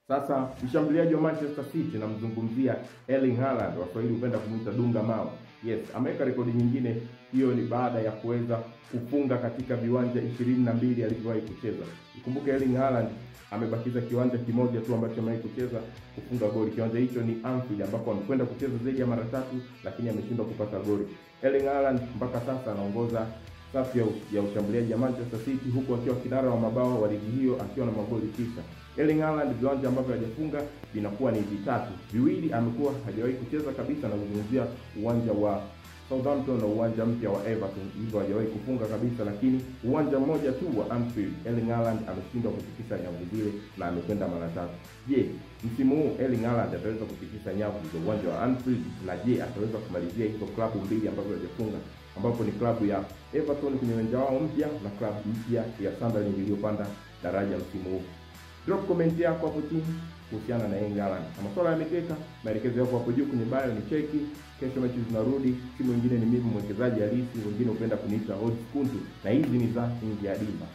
Sasa mshambuliaji wa Manchester City namzungumzia Erling Haaland, Waswahili hupenda kumuita Dunga Mawe. Yes, ameweka rekodi nyingine, hiyo ni baada ya kuweza kufunga katika viwanja 22 alivyowahi kucheza. Ikumbuke Erling Haaland amebakiza kiwanja kimoja tu ambacho amewahi kucheza kufunga goli. Kiwanja hicho ni Anfield ambapo amekwenda kucheza zaidi ya mara 3 lakini ameshindwa kupata goli. Erling Haaland mpaka sasa anaongoza safu ya ushambuliaji ya Manchester City huku akiwa kinara wa mabao wa ligi hiyo akiwa na magoli 9. Erling Haaland viwanja ambavyo hajafunga vinakuwa ni vitatu. Viwili amekuwa hajawahi kucheza kabisa, na kuzungumzia uwanja wa Southampton na uwanja mpya wa Everton, hivyo hajawahi kufunga kabisa, lakini uwanja mmoja tu wa Anfield Erling Haaland ameshindwa kutikisa nyavu zile na amekwenda mara 3. Je, msimu huu Erling Haaland ataweza kutikisa nyavu za uwanja wa Anfield? Na je, ataweza kumalizia hizo klabu mbili ambazo hajafunga, ambapo ni klabu ya Everton kwenye uwanja wao mpya na klabu mpya ya Sunderland iliyopanda daraja msimu huu? Drop comment yako hapo chini kuhusiana na Erling Haaland. Kama swala ya mikeka, maelekezo yako hapo juu kwenye bio ni cheki. Kesho mechi zinarudi. Si mwingine ni mimi mwekezaji halisi, wengine hupenda kuniita Odds Kuntu, na hizi ni za nje ya dimba.